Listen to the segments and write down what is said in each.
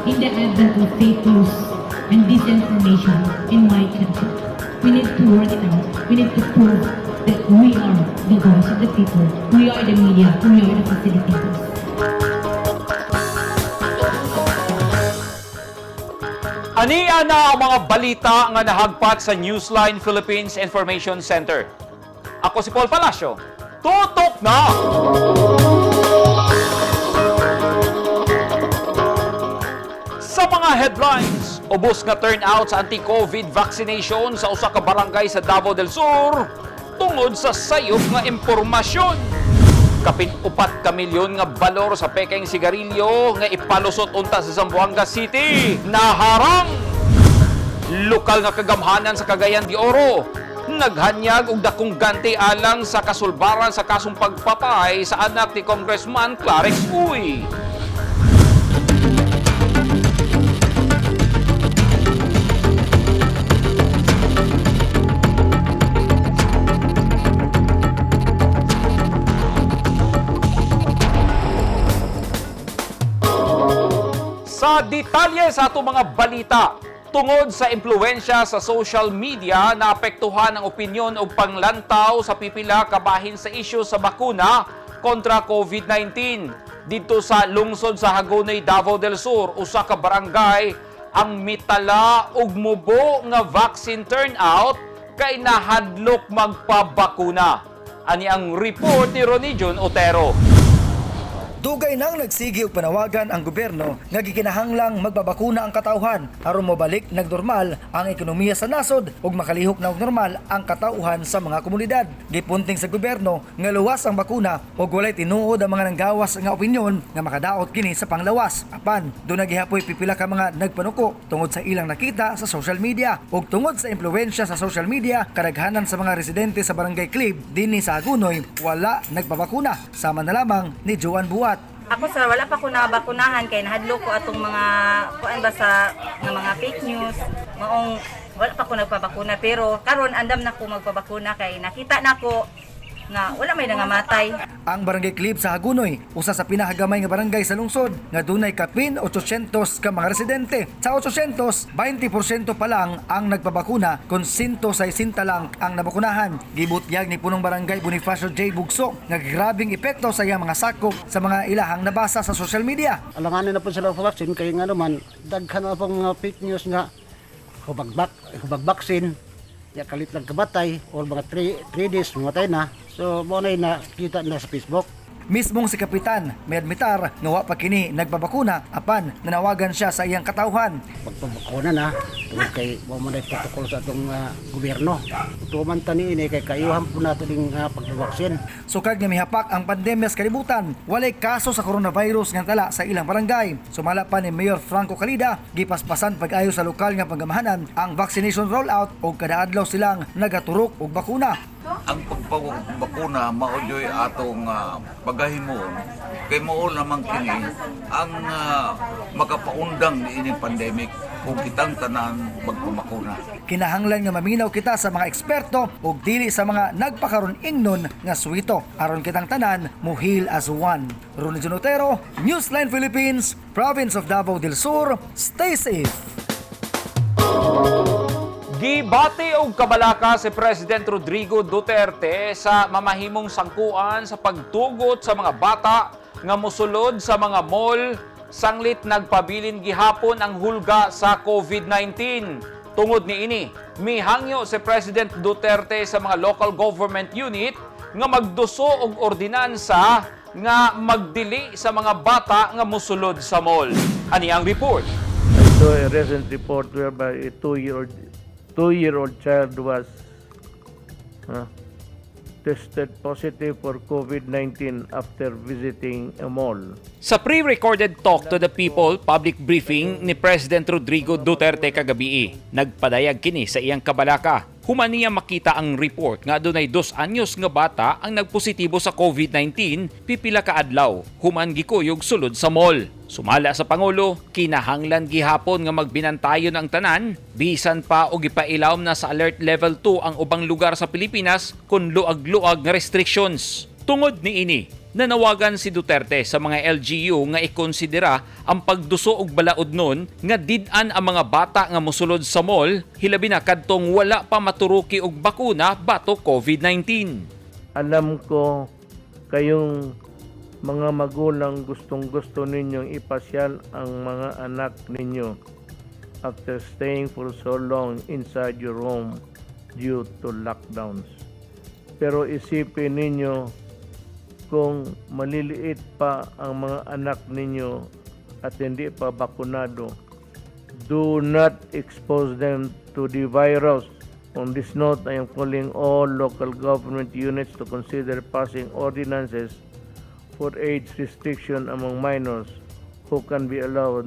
In the advent of fake news and disinformation in my country, we need to work it out. We need to prove that we are the voice of the people. We are the media. We are the facilitators. Ania na ang mga balita nga nahagpat sa Newsline Philippines Information Center. Ako si Paul Palacio. Tutok na! Sa mga headlines, ubos nga turnout sa anti-COVID vaccination sa usa ka barangay sa Davao del Sur tungod sa sayop nga impormasyon. Kapin 4 ka milyon nga balor sa pekeng sigarilyo nga ipalusot unta sa Zamboanga City. Naharang! Lokal nga kagamhanan sa Cagayan de Oro naghanyag og dakong ganti alang sa kasulbaran sa kasong pagpatay sa anak ni Congressman Clarex Uy. Sa detalye sa atong mga balita, tungod sa impluensya sa social media, naapektuhan ang opinyon ug panglantaw sa pipila kabahin sa isyu sa bakuna kontra COVID-19. Dito sa lungsod sa Hagonoy, Davao del Sur, usa ka barangay ang mitala ug mubo nga vaccine turnout kay nahadlok magpabakuna. Ani ang report ni Ronnie John Otero. Dugay nang nagsigi og panawagan ang gobyerno nga gikinahanglang magbabakuna ang katawhan aron mobalik nagnormal ang ekonomiya sa nasod ug makalihok na og normal ang katawhan sa mga komunidad. Gipunting sa gobyerno nga luwas ang bakuna ug walay tinuod ang mga nanggawas nga opinyon nga makadaot kini sa panglawas. Apan duna gihapoy pipila ka mga nagpanuko tungod sa ilang nakita sa social media ug tungod sa impluwensya sa social media, kadaghanan sa mga residente sa Barangay Clib dinhi sa Agunoy wala nagpabakuna, sama na lamang ni Joan Buat. Ako sir, wala pa ko nabakunahan kay nahadlok ko atong mga kuan ba sa nga mga fake news. Maong wala pa ko nagpabakuna, pero karon andam na ko magpabakuna kay nakita nako nga wala may nangamatay. Ang Barangay Clib sa Hagunoy, usa sa pinakagamay nga barangay sa lungsod nga dunay kapin 800 ka mga residente. Sa 800, 20% pa lang ang nagpabakuna kon 160 lang ang nabakunahan. Gibutyag ni punong barangay Bonifacio J. Bugso nga grabing epekto sa iyang mga sakop sa mga ilahang nabasa sa social media. Alanganin na po sila sa vaccine kay nga naman daghan na pong mga fake news nga hubagbak hubag vaccine ya kalit lang kabatay or mga 3 days mamatay na, so mo na nakita na sa Facebook. Mismong si Kapitan may admitar nga wa pa kini nagbabakuna, apan nanawagan siya sa iyang katawhan. Pagpabakuna na tungod kay mo man protocol sa atong gobyerno. Tuman tani ini kay kayuhan po nato ding pagbabaksin. Sukad nga mihapak ang pandemya sa kalibutan, walay kaso sa coronavirus nga tala sa ilang barangay. Sumala pa ni Mayor Franco Calida, gipaspasan pag-ayo sa lokal nga panggamahanan ang vaccination rollout og kada adlaw silang nagaturok og bakuna. Ang pagpabakuna mao joy atong pagahimon kay mao lamang kini ang makapaundang niining pandemic kung kitang tanan magpamakuna. Kinahanglan nga maminaw kita sa mga eksperto ug dili sa mga nagpakaron ingnon nga suwito aron kitang tanan muhil as one. Ronnie Junotero, Newsline Philippines, Province of Davao del Sur. Stay safe. Gibati og kabalaka si President Rodrigo Duterte sa mamahimong sangkuan sa pagtugot sa mga bata nga mosulod sa mga mall sanglit nagpabilin gihapon ang hulga sa COVID-19. Tungod niini, mihangyo si President Duterte sa mga local government unit nga magduso og ordinansa nga magdili sa mga bata nga mosulod sa mall. Ani ang report. I saw a recent report whereby a two-year-old child was tested positive for COVID-19 after visiting a mall. Sa pre-recorded Talk to the People public briefing ni President Rodrigo Duterte kagabi, nagpadayag kini sa iyang kabalaka. Human niya makita ang report nga adunay 2 anyos nga bata ang nagpositibo sa COVID-19 pipila ka adlaw human gikuyog sulod sa mall. Sumala sa Pangulo, kinahanglan gihapon nga magbinantayon ang tanan bisan pa og gipailawom na sa alert level 2 ang ubang lugar sa Pilipinas kun luag-luag nga restrictions. Tungod niini, Nanawagan si Duterte sa mga LGU nga ikonsidera ang pagduso og balaod nun nga did-an ang mga bata nga mosulod sa mall, hilabi na kadtong wala pa maturuki og bakuna batok COVID-19. Alam ko kayong mga magulang, gustong-gusto ninyong ipasyal ang mga anak ninyo after staying for so long inside your home due to lockdowns. Pero isipin ninyo, kung maliliit pa ang mga anak ninyo at hindi pa bakunado, do not expose them to the virus. On this note, I am calling all local government units to consider passing ordinances for age restriction among minors who can be allowed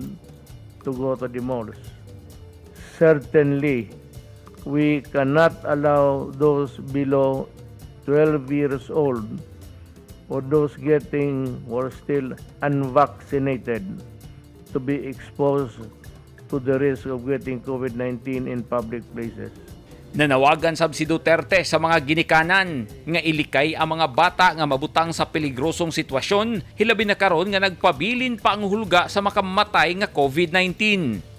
to go to the malls. Certainly, we cannot allow those below 12 years old or those getting or still unvaccinated to be exposed to the risk of getting COVID-19 in public places. Nanawagan sab si Duterte sa mga ginikanan nga ilikay ang mga bata nga mabutang sa peligrosong sitwasyon, hilabi na karon nga nagpabilin pa ang hulga sa makamatay nga COVID-19.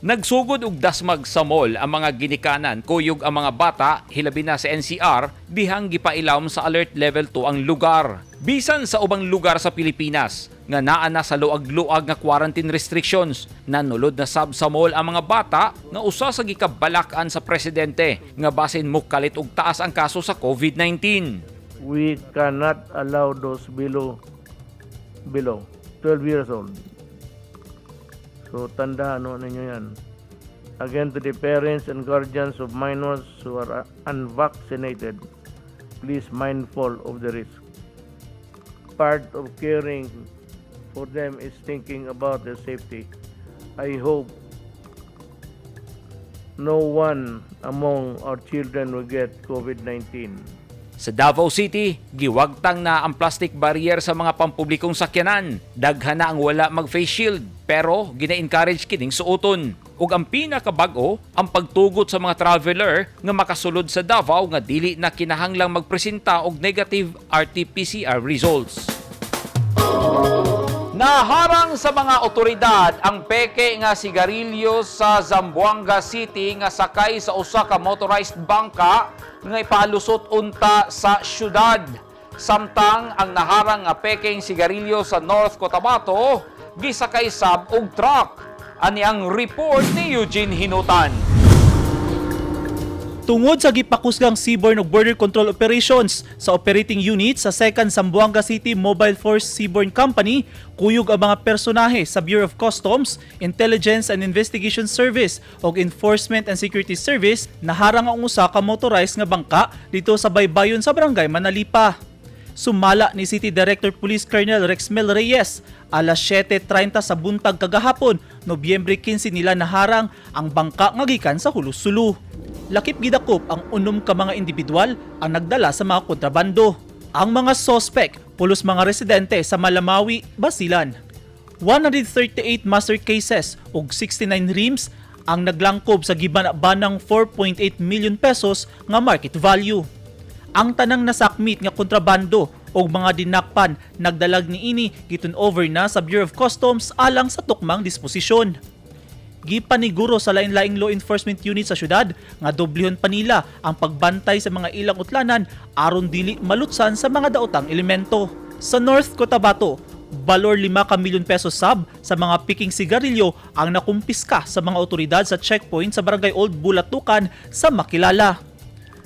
Nagsugod og dasmag sa mall ang mga ginikanan kuyog ang mga bata, hilabi na sa NCR dihang gipailawom sa alert level 2 ang lugar. Bisan sa ubang lugar sa Pilipinas nga naa na sa luag-luag nga quarantine restrictions, nanulod na sab sa mall ang mga bata nga usa sa gikabalak-an sa presidente nga basin mokalit og taas ang kaso sa COVID-19. We cannot allow those below 12 years old. So tandaan no ninyo yan. Again, to the parents and guardians of minors who are unvaccinated, please mindful of the risk. Part of caring for them is thinking about their safety. I hope no one among our children will get COVID-19. Sa Davao City, giwagtang na ang plastic barrier sa mga pampublikong sakyanan. Daghan na ang wala mag-face shield, pero gina-encourage kining suoton. Ug ang pinakabag-o, ang pagtugot sa mga traveler nga makasulod sa Davao nga dili na kinahanglang magpresenta og negative RT-PCR results. Naharang sa mga otoridad ang peke nga sigarilyo sa Zamboanga City nga sakay sa usa ka motorized bangka nga ipalusot unta sa syudad. Samtang ang naharang nga pekeng sigarilyo sa North Cotabato gisakay sab og truck. Ani ang report ni Eugene Hinutan. Tungod sa gipakusgang seaborne ug border control operations sa operating unit sa 2nd Zamboanga City Mobile Force Seaborne Company, kuyog ang mga personahe sa Bureau of Customs, Intelligence and Investigation Service ug Enforcement and Security Service, naharang ang usa ka motorized nga bangka dito sa baybayon sa Barangay Manalipa. Sumala ni City Director Police Colonel Rexmel Reyes, alas 7:30 sa buntag kagahapon, Nobyembre 15 nila naharang ang bangka nga gikan sa Jolo, Sulu. Lakip gidakop ang 6 ka mga individual ang nagdala sa mga kontrabando. Ang mga sospek, pulos mga residente sa Malamawi, Basilan. 138 master cases ug 69 reams ang naglangkob sa gibana-banang 4.8 million pesos nga market value. Ang tanang nasakmit nga kontrabando og mga dinakpan nagdalag niini giturn over na sa Bureau of Customs alang sa tukmang disposisyon. Gipaniguro sa lain-laing law enforcement unit sa syudad nga doblehon pa nila ang pagbantay sa mga ilang utlanan aron dili malutsan sa mga daotang elemento. Sa North Cotabato, balor 5 ka milyon pesos sab sa mga peking sigarilyo ang nakumpiska sa mga otoridad sa checkpoint sa Barangay Old Bulatukan sa Makilala.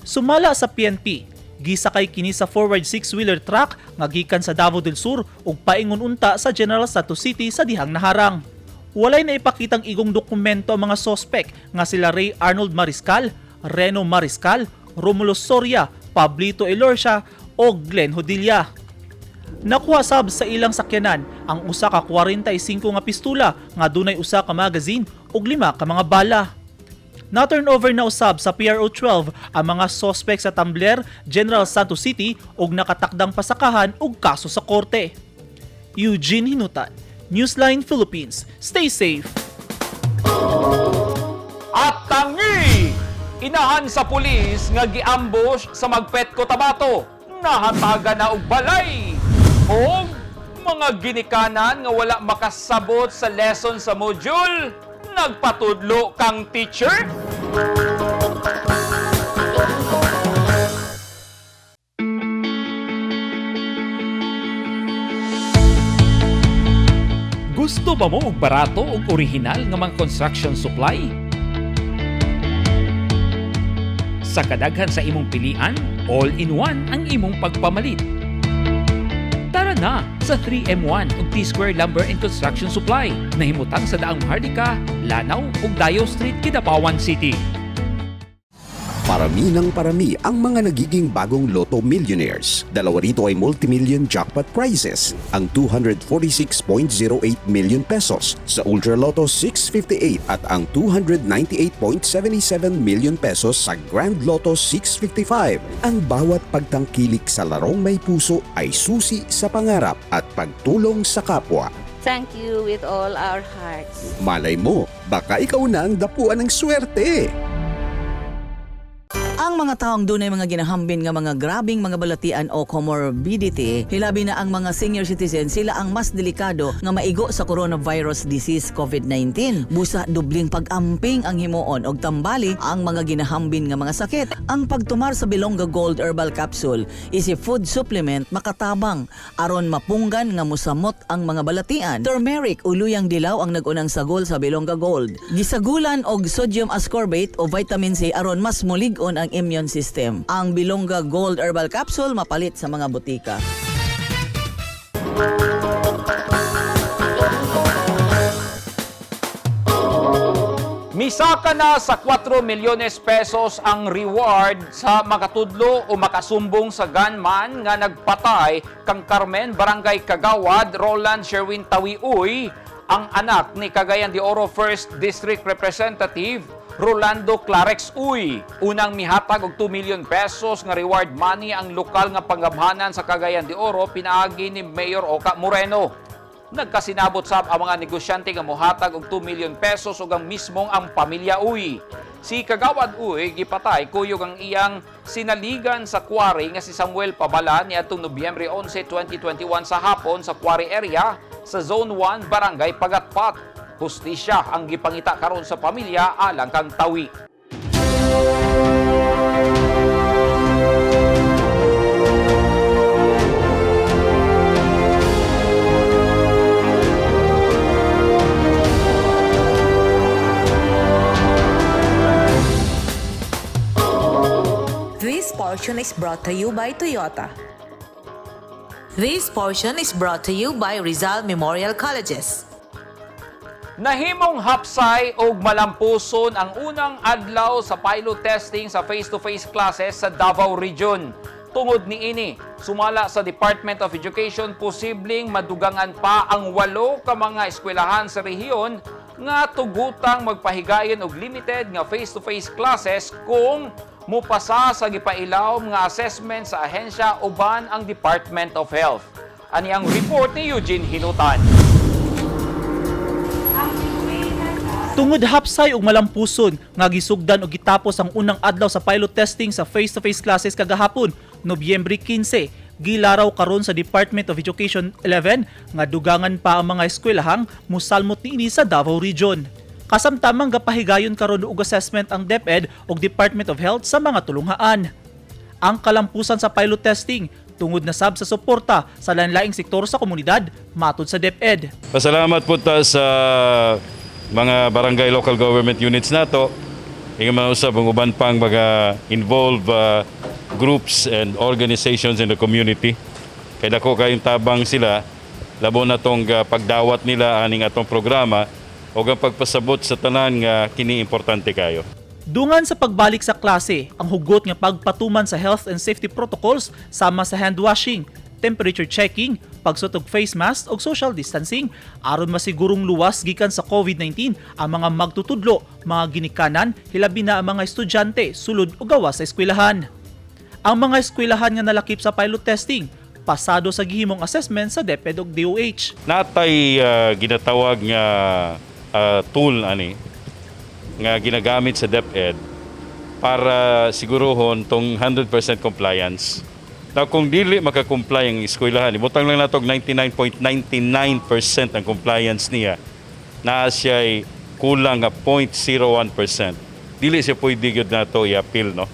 Sumala sa PNP, gisakay kini sa forward six-wheeler truck nga gikan sa Davao del Sur ug paingon unta sa General Santos City sa dihang naharang. Walay naipakitang igong dokumento ang mga sospek nga sila Ray Arnold Mariscal, Reno Mariscal, Romulo Soria, Pablito Elorcia o Glenn Hodilla. Nakuha sab sa ilang sakyanan ang usa ka 45 nga pistula nga dunay usa ka magazine ug 5 ka mga bala. Na-turn over na usab sa PRO 12 ang mga sospek sa Tambler, General Santos City ug nakatakdang pasakahan og kaso sa korte. Eugene Hinutan, Newsline Philippines. Stay safe. At tangi! Inahan sa pulis nga giambush sa Magpet, Cotabato. Nahatagan na og balay. Og Mga ginikanan nga wala makasabot sa lesson sa module, nagpatudlo kang teacher? Gusto ba mo og barato ug orihinal nga mga construction supply? Sa kadaghan sa imong pilian, all-in-one ang imong pagpamalit. Tara na sa 3M1 ug T-Square Lumber and Construction Supply na himutang sa Daang Maharlika, Lanao ug Dayo Street, Kidapawan City. Parami ng parami ang mga nagiging bagong Lotto millionaires. Dalawa rito ay multimillion jackpot prizes, ang 246.08 million pesos sa Ultra Lotto 658 at ang 298.77 million pesos sa Grand Lotto 655. Ang bawat pagtangkilik sa larong may puso ay susi sa pangarap at pagtulong sa kapwa. Thank you with all our hearts. Malay mo, baka ikaw na ang dapuan ng swerte. Ang mga taong dunay mga ginahambin nga mga grabing mga balatian o comorbidity, hilabi na ang mga senior citizen, sila ang mas delikado nga maigo sa coronavirus disease COVID-19. Busa dubling pag-amping ang himuon og tambali ang mga ginahambin nga mga sakit. Ang pagtumar sa Bilongga Gold Herbal Capsule is a food supplement makatabang aron mapunggan nga musamot ang mga balatian. Turmeric o luyang dilaw ang nag-unang sagol sa Bilongga Gold. Gisagulan og sodium ascorbate o vitamin C aron mas mulig-on ang immune system. Ang Bilongga Gold Herbal Capsule mapalit sa mga butika. Misaka na sa 4 milyones pesos ang reward sa makatudlo o makasumbong sa gunman nga nagpatay kang Carmen Barangay Kagawad Roland Sherwin Tawiuy, ang anak ni Cagayan de Oro 1st District Representative Rolando Clarex Uy. Unang mihatag og 2 million pesos nga reward money ang lokal nga panggamhanan sa Cagayan de Oro pinaagi ni Mayor Oka Moreno. Nagkasinabot sab ang mga negosyante nga mohatag og 2 million pesos ug ang mismong ang pamilya Uy. Si Kagawad Uy gipatay kuyog ang iyang sinaligan sa quarry nga si Samuel Pabala niadtong Nobyembre 11, 2021 sa hapon sa quarry area sa Zone 1, Barangay Pagatpat. Hustisya ang gipangita karon sa pamilya alang kang Tawi. This portion is brought to you by Toyota. This portion is brought to you by Rizal Memorial Colleges. Nahimong hapsay og malampuson ang unang adlaw sa pilot testing sa face-to-face classes sa Davao Region. Tungod niini, sumala sa Department of Education, posibleng madugangan pa ang 8 ka mga eskwelahan sa rehiyon nga tugutang magpahigayon og limited nga face-to-face classes kung mupasa sa gipailawom nga assessment sa ahensya uban ang Department of Health. Ani ang report ni Eugene Hinutan. Tungod hapsay ug malampuson nga gisugdan og gitapos ang unang adlaw sa pilot testing sa face-to-face classes kagahapon, Nobyembre 15, gilaraw karon sa Department of Education 11 nga dugangan pa ang mga eskwelahang musalmot niini sa Davao Region. Kasamtamang gapahigayon karon og assessment ang DepEd ug Department of Health sa mga tulunghaan. Ang kalampusan sa pilot testing tungod na sab sa suporta sa lain-laing sektor sa komunidad matud sa DepEd. Pasalamat po ta sa mga barangay local government units nato. Ingon man usab ang uban pang mga involved groups and organizations in the community. Kay dako kayong tabang sila labo na tong pagdawat nila aning atong programa o ang pagpasabot sa tanan nga kini importante kayo. Dungan sa pagbalik sa klase, ang hugot nga pagpatuman sa health and safety protocols sama sa hand washing, temperature checking, pagsuot og face mask ug social distancing aron masigurong luwas gikan sa COVID-19 ang mga magtutudlo, mga ginikanan, hilabi na ang mga estudyante sulod o gawas sa eskwelahan. Ang mga eskwelahan nga nalakip sa pilot testing, pasado sa gihimong assessment sa DepEd ug DOH. Natay ginatawag nga tool ani nga ginagamit sa DepEd para siguruhon tong 100% compliance. Now kung dili makakomply ang eskwelahan, ibutang lang nato og 99.99% ang compliance niya, naa siya kulang nga 0.01%. Dili siya pwede gyud nato i-appeal, no.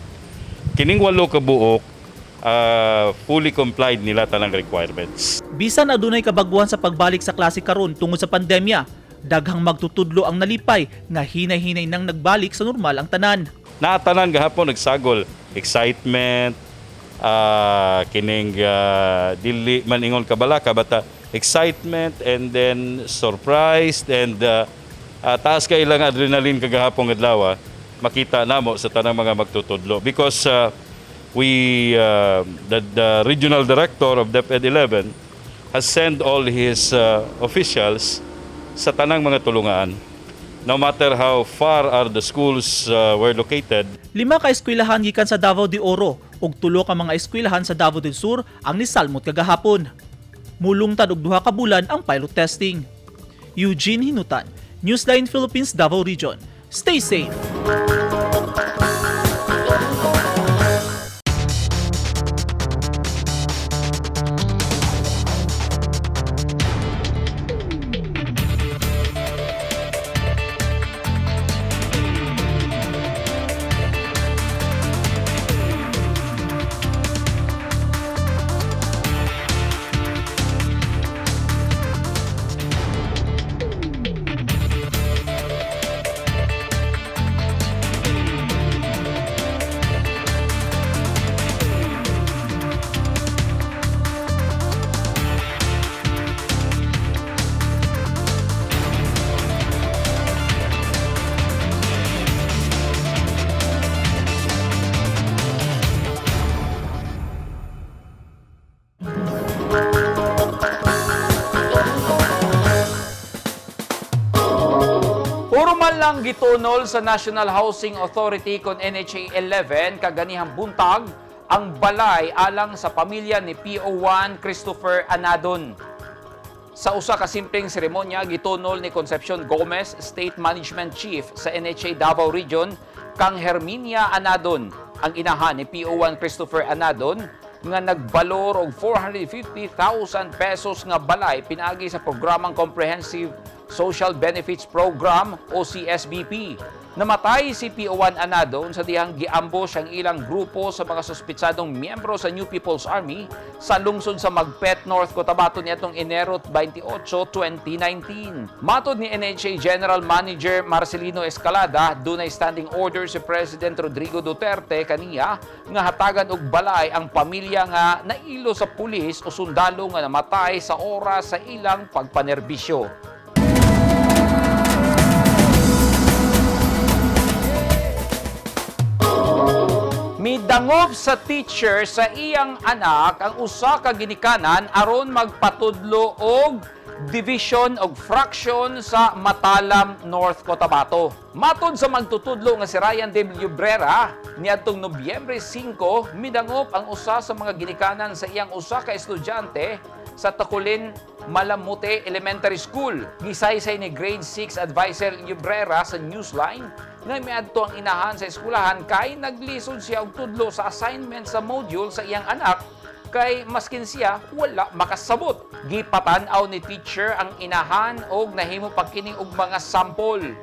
Kining 8 ka buok, fully complied nila tanang requirements. Bisan adunay kabaguhan sa pagbalik sa klase karon tungod sa pandemya, daghang magtutudlo ang nalipay nga hinay-hinay nang nagbalik sa normal ang tanan. Naatanan gahapon nagsagol excitement, kining dili man ingon kabalaka bata excitement and then surprised and taas kay ilang adrenaline kagahapon adlaw makita namo sa tanang mga magtutudlo because we the regional director of DepEd 11 has sent all his officials sa tanang mga tulungan, no matter how far are the schools were located. 5 ka eskwelahan gikan sa Davao de Oro ug 3 ka mga eskwelahan sa Davao del Sur ang nisalmot kagahapon. Mulungtad og 2 ka bulan ang pilot testing. Eugene Hinutan, Newsline Philippines Davao Region. Stay safe. Formal lang gitunol sa National Housing Authority kon NHA 11 kaganihang buntag ang balay alang sa pamilya ni PO1 Christopher Anadon. Sa usa ka simpleng seremonya gitunol ni Concepcion Gomez, State Management Chief sa NHA Davao Region, kang Herminia Anadon, ang inahan ni PO1 Christopher Anadon nga nagbalor og 450,000 pesos nga balay pinaagi sa programang Comprehensive Social Benefits Program o CSBP. Namatay si PO1 Anadon sa dihang giambush ang ilang grupo sa mga suspitsadong miyembro sa New People's Army sa lungsod sa Magpet, North Cotabato niadtong Enero 28, 2019. Matod ni NHA General Manager Marcelino Escalada, dunay standing order si President Rodrigo Duterte kaniya nga hatagan og balay ang pamilya nga nailo sa pulis o sundalo nga namatay sa oras sa ilang pagpanerbisyo. Midangop sa teacher sa iyang anak ang usa ka ginikanan aron magpatudlo og division og fraction sa Matalam, North Cotabato. Matod sa magtutudlo nga si Ryan De Librera, niadtong Nobyembre 5, midangop ang usa sa mga ginikanan sa iyang usa ka estudyante sa Takulin Malamute Elementary School. Gisaysay ni Grade 6 Advisor Librera sa Newsline nga miadto ang inahan sa eskwelahan kay naglisod siya og tudlo sa assignment sa module sa iyang anak kay maskin siya wala makasabot. Gipatan-aw ni teacher ang inahan og nahimo pa kini og mga sample.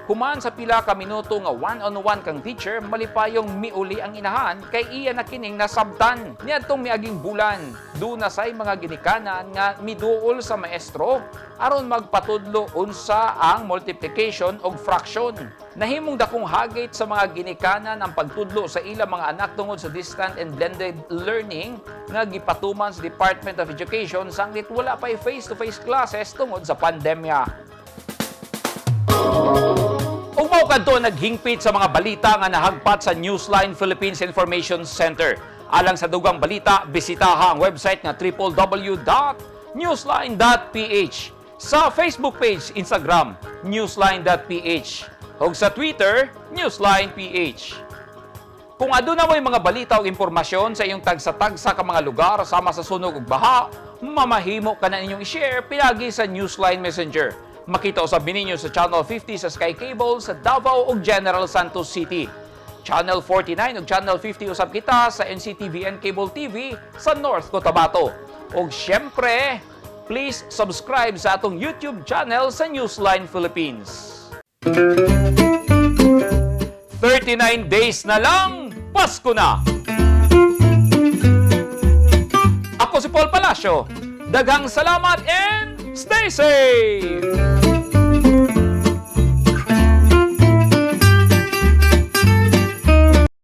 Human sa pila ka minuto nga one-on-one kang teacher, malipayong miuli ang inahan kay iya na kining nasabtan. Niadtong miaging bulan, duna say mga ginikanan nga miduol sa maestro aron magpatudlo unsa ang multiplication og fraction. Nahimong dakong hagit sa mga ginikanan ang pagtudlo sa ilang mga anak tungod sa distant and blended learning nga gipatuman sa Department of Education sanglit wala pa'y face-to-face classes tungod sa pandemya. Ug mao kadto naghingpit sa mga balita nga nahagpat sa Newsline Philippines Information Center. Alang sa dugang balita, bisitaha ang website nga www.newsline.ph. Sa Facebook page, Instagram, newsline.ph. Ug sa Twitter, newsline.ph. Kung aduna mo'y mga balita o impormasyon sa iyong tagsa-tagsa ka mga lugar sama sa sunog ug baha, mamahimo ka na inyong i-share pinagi sa Newsline Messenger. Makita usab ninyo sa Channel 50 sa Sky Cable sa Davao ug General Santos City. Channel 49 ug Channel 50 usab kita sa NCTVN Cable TV sa North Cotabato. Ug syempre, please subscribe sa atong YouTube channel sa Newsline Philippines. 39 days na lang, Pasko na! Ako si Paul Palacio. Daghang salamat and stay safe!